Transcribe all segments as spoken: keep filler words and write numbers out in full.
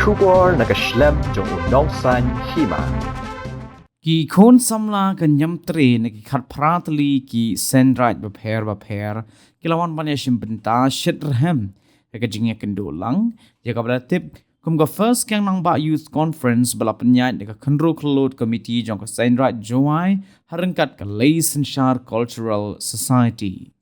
Khubor na ka shlem jong u Nongsaiñ Hima. Ki khun samla ka Niamtre na ki khatphra tylli ki seiñraij bapher bapher ki la wan ban ïashim bynta shitrhem ha ka jingïakynduh lang ïa kaba la tip kum ka First Kiang Nangbah Youth Conference ba la pynïaid da ka Khynroo Khyllood Committee jong ka Seiñraij Jowai ha ryngkat ka Lei Synshar Cultural Society.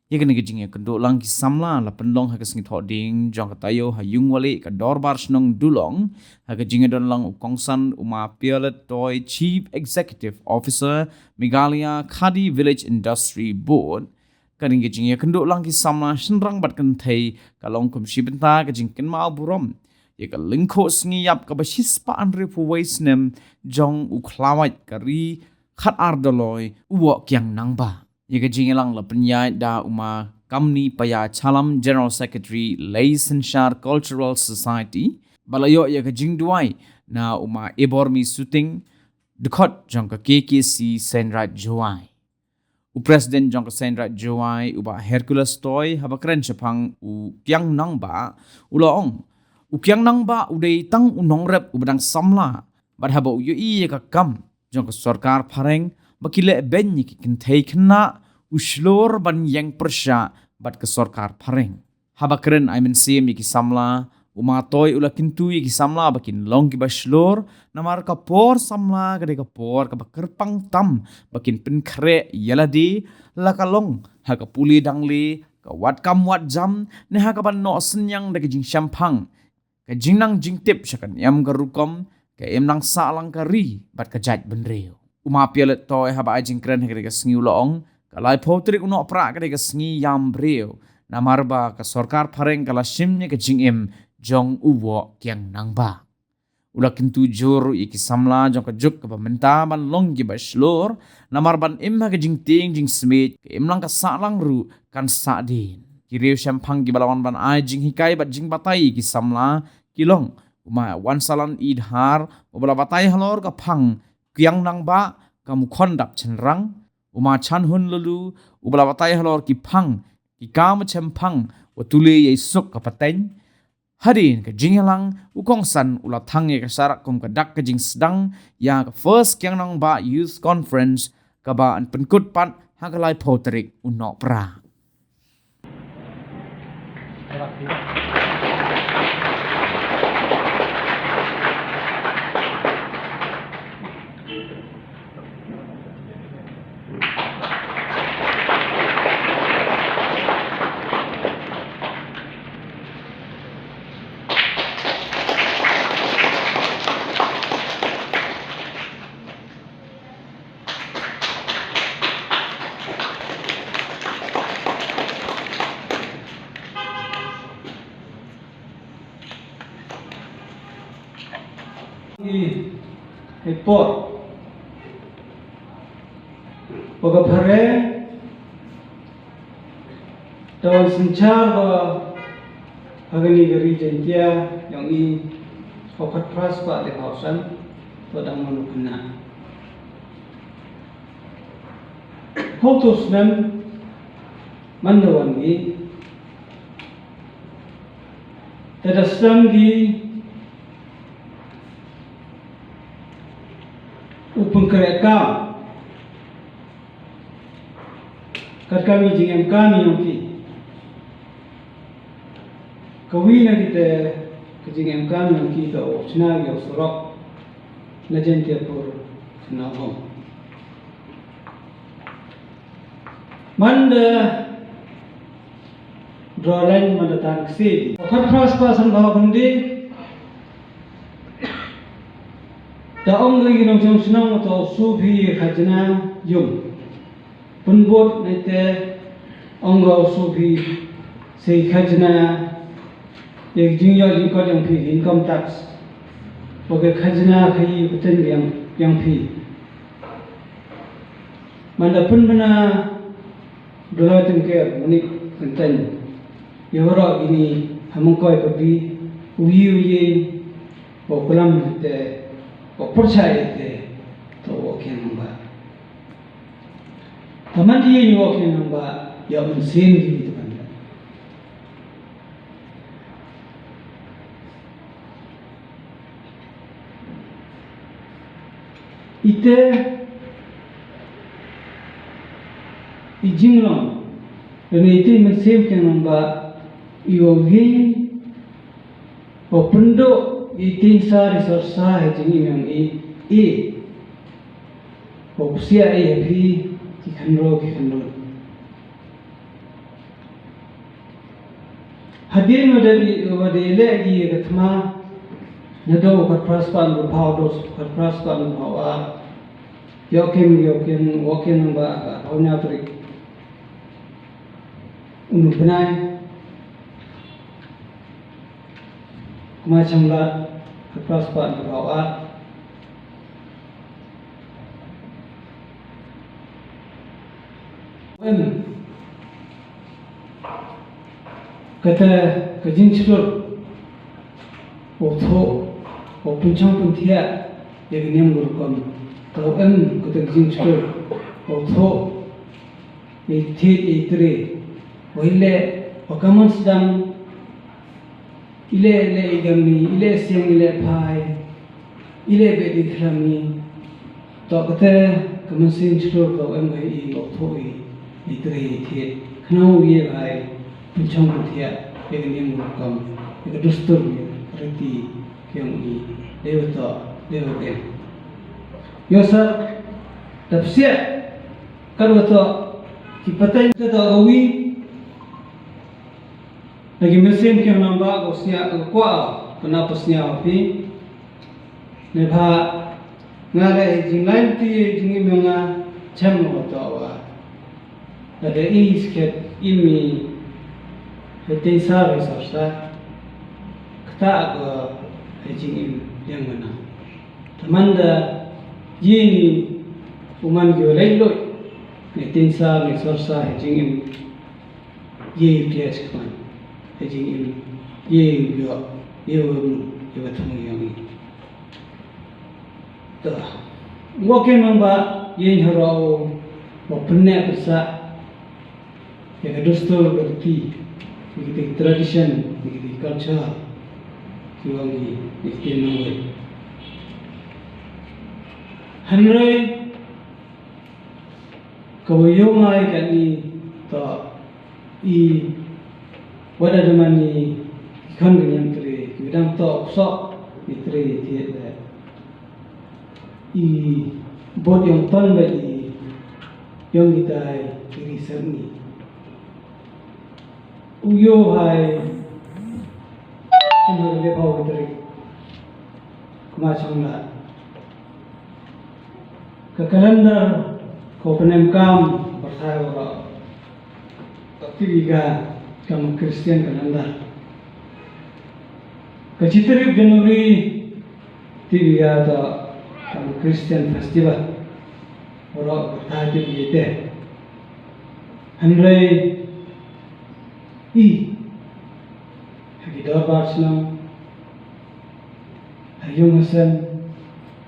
Ïa kane ka jingïakynduh lang ki samla la pynlong ha ka sngi Thohdieng jong ka taïew ha Ïungwaleh ka Dorbar Shnong Dulong, ha ka jingïadon lang u kongsan u Ma Pialet Toi, Chief Executive Officer, Meghalaya Khadi Village Industry Board. Kane ka jingïakynduh lang ki samla shynrang bad kynthei ka long kum shi bynta ka jingkynmaw burom ïa ka lyngkhuh sngi ïap kaba shispah hynriewphew wei snem jong u khlawait ka ri khatar doloi u Woh Kiang Nangbah. Ïa ka jingïalang la pynïaid da u Ma Kamni Paya Chalam, General Secretary, Lei Synshar Cultural Society, ba la ïoh ïa ka jingduwai na u Ma Ebormi Suting, dkhot jong ka K K C Seiñraij Jowai. U President jong ka Seiñraij Jowai, u Bah Hercules Toi, haba kren shaphang u Kiang Nangbah, u la ong, u Kiang Nangbah u dei tang u nongrep uba dang samla, bad haba u ïohi ïa ka kam jong ka sorkar phareng ba ki leh beiñ ïa ki kynthei khynnah, u shlur ban ïeng pyrshah bad ka sorkar phareng. Haba kren ai mynsiem ïa ki samla, u Ma Toi u la kyntu ïa ki samla ba kin long kiba shlur, namar ka por samla ka dei ka por kaba kyrpang tam ba kin pynkhreh ïa lade, la ka long ha ka pule dangle, ka wad kam wad jam, ne ha kaban noh synñiang da ka jingshemphang, ka jingnang jingtip sha ka niam ka rukom, ka imlang sahlang ka ri bad ka jaitbynriew. U Ma Pialet Toi haba ai jingkren ha kane ka sngi u la ong, ka laiphew tarik u Nohprah ka dei ka sngi ïam briew, namar ba ka sorkar phareng ka la shim ïa ka jingim jong u Woh Kiang Nangbah. U la kyntu jur ïa ki samla jong ka juk kaba mynta ban long kiba shlur, namar ban im ha ka jingtieng jingsmiej, ka imlang ka sahlang ruh kan sahdien. Ki riewshemphang kiba la wan ban ai jinghikai bad jingbatai ïa ki samla ki long u Ma Wansalan Idhar, uba la batai halor ka phang Kiang Nangbah, ka mukhon dap chynrang, u Ma Chanhun Lulu, uba la batai halor ki phang, ki kam shemphang, wa tule ïa i suk ka pateng. Hadien ka jingïalang, u kongsan u la thang ïa ka sharak kum ka dak ka jingsdang ïa ka First Kiang Nangbah Youth Conference, kaba yn pynkut pat ha ka laiphew tarik u Nohprah. Ki hei por ba ka phareng da wan synshar ba ha kane ka ri Jaiñtia jong i, hynñiewphew phra spah le hynñiewphew san, to dang man u khynnah. Hynñiewphew snem man da wan ngi, te da sdang ngi u pynkhrehkam. Katkam i jingem kam i jong ki. Kawi na kite ka jingem kam i jong ki ka u chna ki u surok na Jaiñtiapur na Hong. Man da draw line man da tan ksi. Khat phra spah san ba hundi. Da ong ka i nongshong shnong to subi khajna yung. Pynbot nete ong ka subi sei khajna. Ïa jingïoh jingkot jong phi income tax. Wa ka khajna ka i pynten jong phi. Man da pynbna Duloi Tyngker, Manik Kyntien. Ïa waroh kini ha Mongkoi Pabi, u yi u yi, u klam te, u pyrshah te, to u Kiang Nangbah. Te man ïa u Kiang Nangbah, ïa un sien ki te man. Ite i jinglong, lane ite i mynsiem ki nongbah, i wa ïeng wa pynduh i teiñsar i sorsar ha jingim yong i, i wa psiah i ha phi ki khynroo ki khynroo. Hadien wa da i, wa da i leh i ka thma, na do ka pras pan ka phaw do ka pras pan ka phaw a. Yokin, yokin, wokin ba ka hawnya trik. Unu benai. Kuma chang la ka pras pan ka phaw a. Em, kata ka jingshlur, u thoh, u pynchong pynthiah ïa ka niam ka rukom. Tau em kata ka jingshlur, u thoh, i thied i tre, u i leh, u ka man sdang, i leh, i leh i gamni, i leh siang, i leh phai, i leh beh di khlam ni. To kata ka mynsiem shlur ka em ka i, u thoh i, i tre i thied. Khnang u ïa bai pynchong pynthiah ïa ka niam ka rukom, ïa ka dustur, ïa ka riti ki yong i. Dei wa to, dei wa em. Ïoh sar da psiah kat wa to ki pateng, ta to ka wi. Na ki mynsiem ki nongbah, ko sniah, ko kwah, ko na psniaw phi. Neibhah nga leh i jinglai lynti i jingim yong nga, chem mo to wa. Lada i skhet im i ha i teiñsar i sorsar, kata ko ha i jingim liang nga na. Te man da ïa ni u man ki wa leit luid na i teiñsar i sorsar ha i jingim. Ïa i pia chikman ha i jingim, ïa i ïoh, ïa i wa mun, ïa i wa thung yong i. Ta, wa ken nongbah, ïa i nharau wa pynneh pynsah ïa ka dustur, ka riti, ïa ka tradition, ïa ka culture ki wa ngi, ïa ka nongwei. Hynrei ka wa ïoh mai katni, to i wa da dei man i khon ka niam tre, ki dang to sok i tre, thied le i bot yong ton ba i yong i tai i ri sem ni. U ïoh hai kan ha le pau i tre. Kuma chong la ka calendar ko pyndonkam pyrthai waroh. Tip ïa ka kam Christian calendar. Ka chi tarik January tip ïa ka kam Christian festival. Waroh pyrthai tip ïa te. Hynrei i ha ki dorbar shnong, ha ïung ha sem,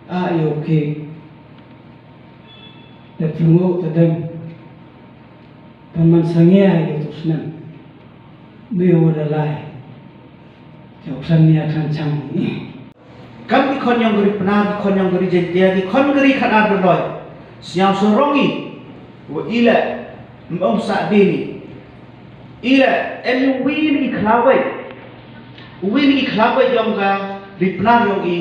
a ïoh ki da pynguh tadeng. Pynman sangeh ïa tu snem. Me wa da lai. Jong san nia san chang ni. Kam ki khon yong ka ri Pnar, ki khon yong ka ri Jaintia, ki khon ka ri Khadar Doloi. Sñiaw sarong i wa i leh, ym ong sah dien i. I leh, em i wi ni ki khlawei. Wi ni ki khlawei yong ka ri Pnar yong i,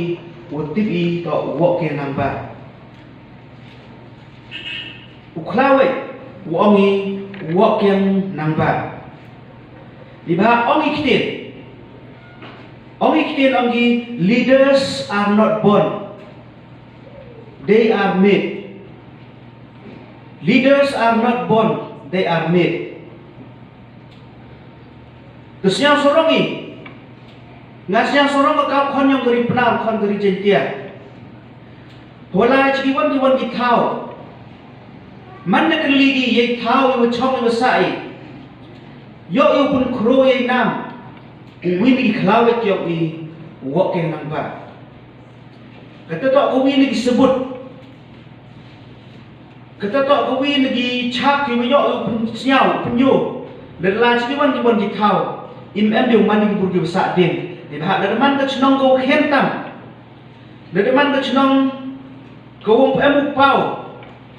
wa tip i to u Woh Kiang Nangbar. U khlawei, u ong i, u Woh Kiang Nangbar. Neibhah ong i ktien. Ong i ktien ong i, leaders are not born. They are made. Leaders are not born. They are made. Te sñiaw sarong i. Nga sñiaw sarong ka kaw khon yong ka ri Pnar, khon ka ri Jaintia. Hawlai chi ki wan ki wan ki thaw. Man na kylli ki yei thaw i wa chong i wa sah i. Yoh i u pun khro yei nam. U wi ni ki khlawei ki yong i. U Woh Kiang Nangbar. Kata to ka wi ni ki sabut. Kata to ka wi ni ki chak ki wa yoh u pun sñiaw, pun yo. Lada la chi ki wan ki wan ki thaw. Im em de u man ni ki bur ki wa sah dien. Neibhah lada man ka chnong ka wa khen tam. Lada man ka chnong Ka wym em u paw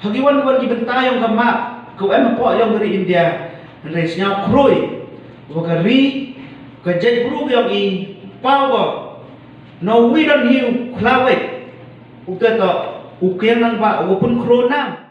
ha ki wan ki wan ki bynta yong ka map, ka wym em hapoh yong ka ri India. Hynrei sñiaw khrui wa ka ri, ka jaitbru ka yong i, paw ko. No wi don hiu khlawet. U te to u kiang nang ba u pun khro nam.